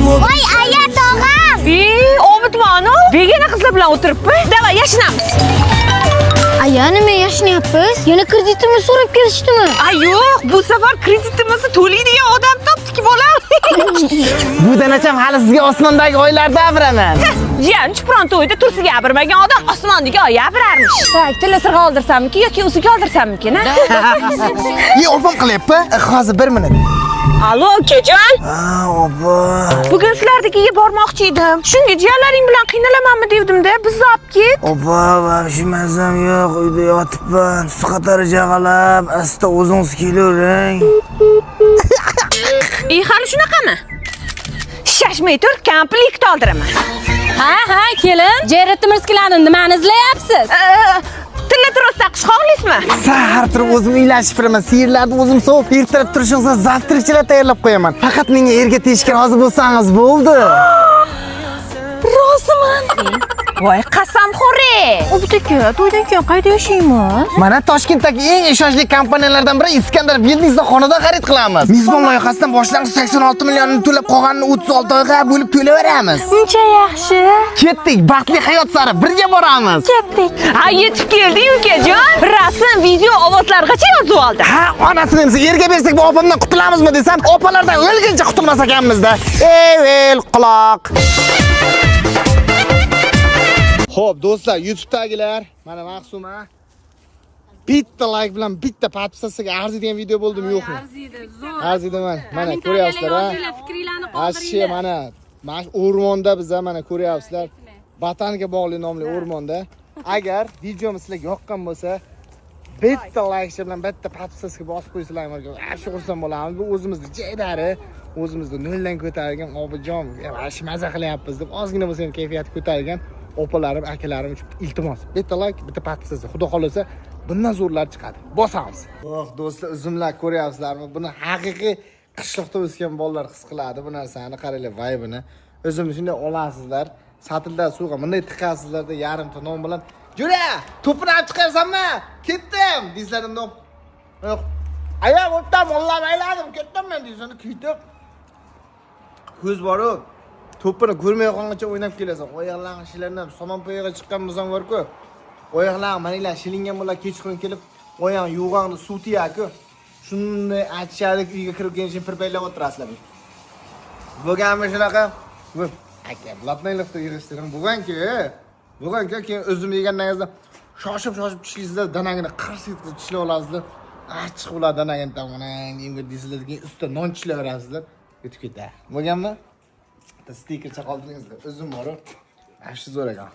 Voy aya tog'am. Obidmanu begona qizlar bilan o'tiribmi? Давай, yashinamiz. Aya, nima yashinyapmiz? Yana kreditimizni so'rab kelishdimi? Ay yo'q, bu safar kreditimizni to'laydigan odam topdik, bolam. Bu danacham hali sizga osmondagi oylarda abiraman. Jiyan, chupron to'yida tursiga abirmagan odam osmondagi oyga abirarmish. Так, tilla sirg'a oldirsammikin yoki uzuga oldirsammikin, a? Ye, opam qilyapti. Hozir 1 minut. Allo, ukajon. Ha, opa. Bugun sizlarnikiga bormoqchi edim. Shunga jiyanlaring bilan qiynalamanmi devdim-da, bizni olib ket. Opa, вообще mazam yo'q, uyda yotibman. Sut qatari jag'alab, asta o'zingiz kelavering. Hali shunaqami? Shashmay tur, komplekt oldiraman. Ha, ha, kelin. Jayratimiz-larni nimani izlayapsiz? Tilla tros taqish xohlaysizmi? Sahar turib o'zim uylashib turaman, siyirlarni o'zim sovib, ertalab turishingizga завтрак chilar tayyorlab qo'yaman. Faqat menga erga tegishga rozi bo'lsangiz bo'ldi. Roziman. Voy, qasamxo'ri. Obid aka, to'ydan keyin qayerda yashaymiz? Mana Toshkentdagi eng ishonchli kompaniyalardan biri Iskandar Buildingsda xonadon xarid qilamiz. Mezbon loyihasidan boshlang'ich 86 millionni to'lab, qolganini 36 oyga bo'lib to'layveramiz. Uncha yaxshi. Ketdik, baxtli hayot sari birga boramiz. Ketdik. Ha, yetib keldik, ukajon. Rasm, video, ovozlargacha yozib oldi. Ha, onasini emsa erga bersak bu opamdan qutulamizmi desam, opalardan o'lguncha qutulmas ekanmiz-da. Ey, quloq. Xo'p, do'stlar, YouTube'dagilar, mana Maqsuma bitta like bilan bitta подписаться ga arziydigan video bo'ldimi, yo'qmi? Arziydi, zo'r. Arziydi mana. Mana ko'ryapsizlar, ha? Fikringlarni Вообще mana mana shu o'rmonda biz mana ko'ryapsizlar. Botanika bog'li nomli o'rmonda. Agar videomiz sizlarga yoqqan bo'lsa, bitta like bilan bitta подписка bosib qo'ysanglar, shu xursand bo'lamiz. Bu o'zimizni jaydari, o'zimizni noldan ko'targan Obidjon, shu maza qilyapmiz deb ozgina bo'lsa ham kayfiyati ko'tarilgan opalarim, akalarim uchun iltimos. Bitta like, bitta подписка. Xudo xolasa bundan zo'rlar chiqadi. Bosamiz. Oh, do'stlar, uzumlar ko'ryapsizlarmi? Buni haqiqiy qishloqda o'sgan bolalar his qiladi bu narsani. Qaranglar, vaybini. Uzumni shunday olasizlar, satilda suvga bunday tiqasizlarda yarimta non bilan "Jo'ra, to'pini olib chiqarsanmi? Ketdim" deysizlar bundoq. Yo'q. Aya, o'tdan ollam ayladim, ketdim men deysan, ketib. Ko'z boru, to'pini ko'rmay qolguncha o'ynab kelasan. Oyoqlaring shilinib, somonpoyaga chiqqan bo'lsang bor-ku. Oyoqlaring maninglar shilingan bo'ladi, kechqurun kelib oyoq yo'g'angni suv tiyaku. Shunday achishadi, uyga kirib kelishini pirpaylab o'tirasizlar. Bo'lganmi shunaqa? Bu aka, blatnaylikda yig'ishtiring bo'lgan-ku. Bo'lgan-ku, keyin o'zim yegandan keyin shoshib-shoshib tishlaysizlar, danangini qars etib tishlab olasizlar. Achchiq bo'ladi danangini tamam, deysizlar, keyin ustida non tishlayverasizlar. Yutib ketadi. Bo'lganmi? Bitta stikercha qoldiringizlar. O'zim boru. Shu zo'r ekan.